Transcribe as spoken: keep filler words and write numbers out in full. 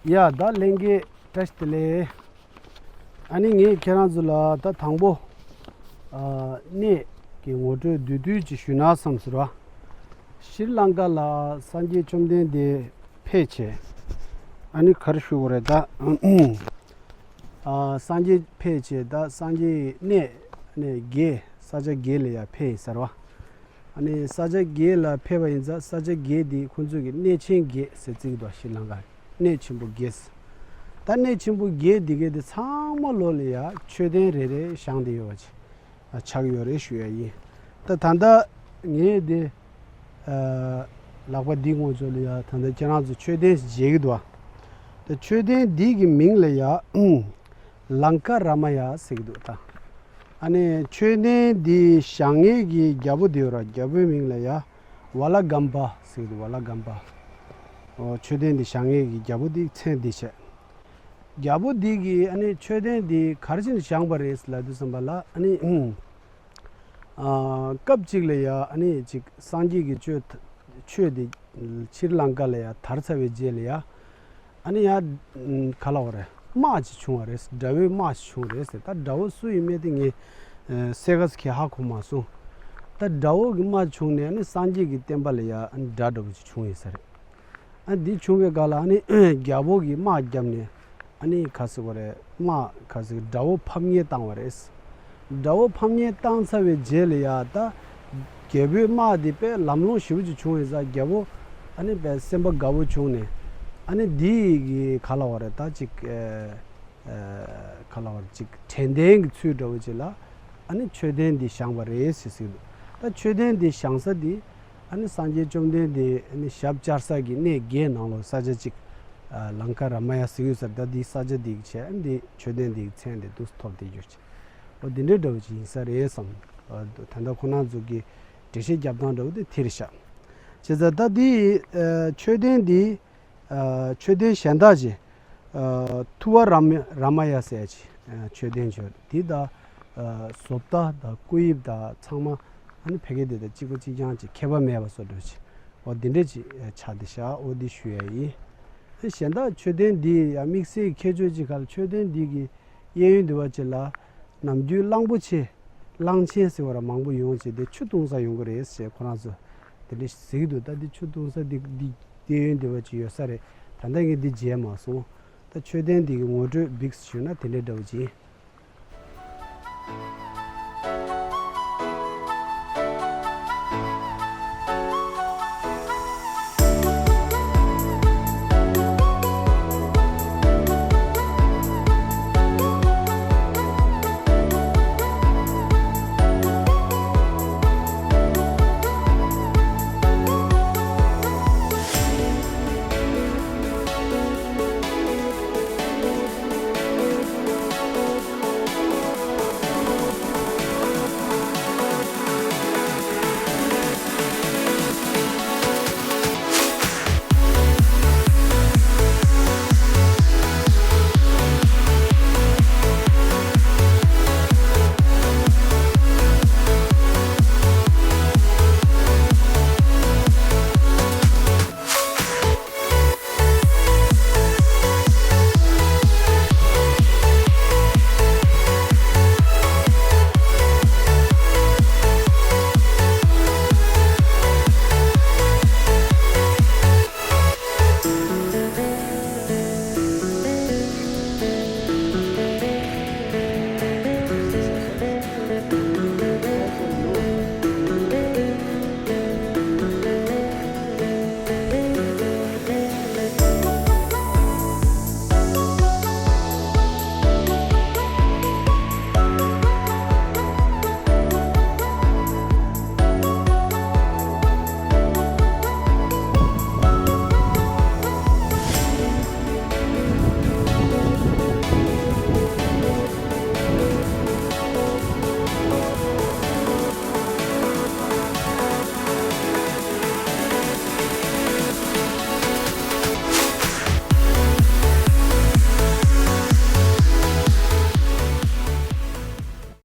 ཡ་ད་ལྷན་རྒྱས་བཀྲ་ཤིས་བདེ་ལེགས། ཨ་ནི་ངས་ཁྱེད་རང་ཚོ་ལ་ད་དང་པོ་ཨ་གནས་ཀྱི་ངོ་སྤྲོད་བསྡུས་བསྡུས་ཅིག་ཞུས་ན་བསམ་ཟེར་བ། ཤྲི་ལང་ཀ་ལ་སངས་རྒྱས་བཅོམ་ལྡན་འདས་ཕེབས་བྱས། ཨ་ནི་ག་རེ་ཞུ་དགོས་རེད་ད། ཨ་སངས་རྒྱས་ཕེབས་བྱས་ད་སངས་རྒྱས་གནས་ནས་བརྒྱད་ས་ཆ་བརྒྱད་ལ་ཡ་ཕེབས་ཡིན་ཟེར་བ། ཨ་ནི་ས་ཆ་བརྒྱད་ལ་ཕེབས་པ་ཡིན་ཙང་ས་ཆ་བརྒྱད་འདི་ཁོང་ཚོས་ཀྱི་གནས་ཆེན་བརྒྱད་ཟེར་བརྩི་གི་འདུག་ཤྲི་ལང་ཀ་གནས་ཆེན་པོ་བརྒྱད་ཟེར། ད་གནས་ཆེན་པོ་བརྒྱད་འདི་གའི་འདི་ཚང་མ་ལོ་ལ་ཡ་མཆོད་རྟེན་རེ་རེ་བཞེངས་བསྡད་ཡོད་པ་ཅིག་ཆགས་ཡོད་རེད་ཞུ་ཡ་ཡིན། ད་ད་ལྟ་ངས་འདི་ལག་པ་འདི་ངོ་ཚོ་ལ་ཡ་ད་ལྟ་ཁྱེད་རང་ཚོ་མཆོད་རྟེན་ཞིག་མཇལ་གི་འདུག་ད་མཆོད་རྟེན་འདི་གི་མིང་ལ་ཡ་ལང་ཀ་ར་མ་ཡ་ཟེར་གི་འདུག་ད་ཨ་ནི་མཆོད་རྟེན་འདི་བཞེངས་མཁན་གྱི་རྒྱལ་པོ་འདི་ཡོད་ར། རྒྱལ་པོའི་མིང་ལ་ཡ་ཝ་ལ་གམ་པ་ཟེར་གི་འདུག་ཝ་ལ་གམ་པ། ཨོ་མཆོད་རྟེན་འདི་བཞེངས་མཁན་གྱི་རྒྱལ་པོ་འདི་མཚན་འདི་བྱས། རྒྱལ་པོ་འདི་གིས་ཨ་ནི་མཆོད་རྟེན་འདི་ག་རེ་བྱས་ནས་བཞེངས་པ་རེད་ལབ་དུས་ཙམ་པ་ལ་ཨ་ནི་ཨ་སྐབས་གཅིག་ལ་ཡ་ཨ་ནི་ཅིག་སངས་རྒྱས་ཀྱི་ཆོས་ཆོས་འདི་ཤྲི་ལང་ཀ་ལ་ཡ་དར་ཚར་བའི་རྗེས་ལ་ཡ་ཨ་ནི་ཡ་ག་ལབ་དགོས་རེད། དམག་ཅིག་བྱུང་བ་རེད། དགྲ་བོའི་དམག་ཅིག་བྱུང་རེད་ཟེར། ད་དགྲ་བོ་སུ་ཡིན་མིན་དེ་ངས་ཨ་གསལ་ཁ་ཁྱེད་ཧ་གོ་མ་སོང་། ད་དགྲ་བོ་གི་དམག་བྱུང་ནས་ཨ་ནི་སངས་རྒྱས་ཀྱི་བསྟན་པ་ལ་ཡ་ཨ་ནི་དགྲ་འདྲ་བོ་ཅིག་བྱུང་ཡིན་ས་རེད། ཨ་འདི་བྱུང་བའི་སྐབས་ལ་ཨ་ནི་རྒྱལ་པོ་གིས་དམག་བརྒྱབ་ནས་ཨ་ནི་ག་ཟེར་དགོས་རེད། དམག་ག་ཟེར་དགྲ་བོ་ཕམ་ཉེས་བཏང་བ་རེད། དགྲ་བོ་ཕམ་ཉེས་བཏང་ཚར་བའི་རྗེས་ལ་ཡ་ད་རྒྱལ་པོའི་དམག་འདི་དཔེ་ལམ་ལྷོང་ཞེ་པོ་ཅིག་བྱུང་བའི་ཙང་རྒྱལ་པོ་ཨ་ནི་དཔེ་སེམས་པ་དགའ་བོ་བྱུང་ནས་ཨ་ནི་འདི་གི་ག་ལབ་དགོས་རེད། ད་ཅིག་ཨ་ཨ་ག་ལབ་དགོས་རེད། ཅིག་དྲན་རྟེན་གྱི་ཚུལ་འདྲ་བོ་ཅིག་ལ་ཨ་ནི་མཆོད་རྟེན་འདི་བཞེངས་པ་རེད་ཟེར་ཟེར་གི་འདུག་ད་མཆོད་རྟེན་འདི་བཞེངས་ས་འདི་ཨ་ནི་སངས་རྒྱས་བཅོམ་ལྡན་འདས་ཨ་ནི་ཞབས་བཅར་ས་གི་གནས་བརྒྱད་ནང་ལོགས་ས་ཆ་གཅིག་ཨ་ལང་ཀ་ར་མ་ཡ་ཟེར་གི་ཡོད་ས་རེད། ད་འདི་ས་ཆ་འདི་གི་བྱས་ཨ་ནི་འདི་མཆོད་རྟེན་འདི་གི་མཚན་འདི་འདུག་ཐོབ་བསྡད་ཡོད་ཅིག་འོ་འདི་འདྲའི་འདྲ་བོ་ཅིག་ཡིན་ས་རེད་བསམ། ཨ་ད་ལྟ་ཁོ་རང་ཚོ་གི་འགྲེལ་བཤད་རྒྱབ་སྟངས་འདྲ་བོ་དེ་དེ་རེད་ཤག་བྱས་ཙང་ད་འདི་ཨ་མཆོད་རྟེན་འདི་ཨ་མཆོད་རྟེན་གཞན་དག་ཅིག་ཨ་ཐུ་བ་ར་མ་ར་མ་ཡ་ཟེར་ཅིག་ཨ་མཆོད་རྟེན་ཅིག་ཡོད་རེད། འདི་ད་ཨ་བཟོ་ལྟ་དང་སྐུ་དབྱིབས་དང་ཚང་མ་ཨ་ནི་ཕ་གི་དེ་དང་གཅིག་པ་གཅིག་རྐྱང་ཅིག་ཁྱད་པར་མེད་པ་བཟོ་འདྲ་ཅིག་འོ་འདི་འདྲ་ཅིག་ཨ་ཆགས་བསྡད་ཤག་འོ་འདི་ཞུ་ཡ་ཡིན། ཨ་གཞན་དག་མཆོད་རྟེན་འདི་ཡ་དམིགས་བསལ་གྱི་ཁྱད་ཆོས་ཅིག་ག་ལ་མཆོད་རྟེན་འདི་གི་གཡས་གཡོན་འདི་བ་ཅིག་ལ་ནམ་རྒྱུན་གླང་པོ་ཆེ་གླང་ཆེན་ཟེར་བ་ར་མང་པོ་ཡོང་བྱས་ཏེ་ཆུ་བཏུང་ས་ཡོང་གི་རེད་ཟེར་ཁོ་རང་ཚོ་དེ་འདྲ་ཟེར་གྱི་འདུག་ད་འདི་ཆུ་བཏུང་ས་འདི་འདི་གཡས་གཡོན་འདི་བ་ཅིག་ཡོད་ས་རེད། ད་ལྟ་ངས་འདི་མཇལ་མ་སོང་། ད་མཆོད་རྟེན་འདི་གི་ངོ་སྤྲོད་འབིགས་ཞུས་ན་དེ་འདྲའི་འདྲ་བོ་ཅིག་ཡིན།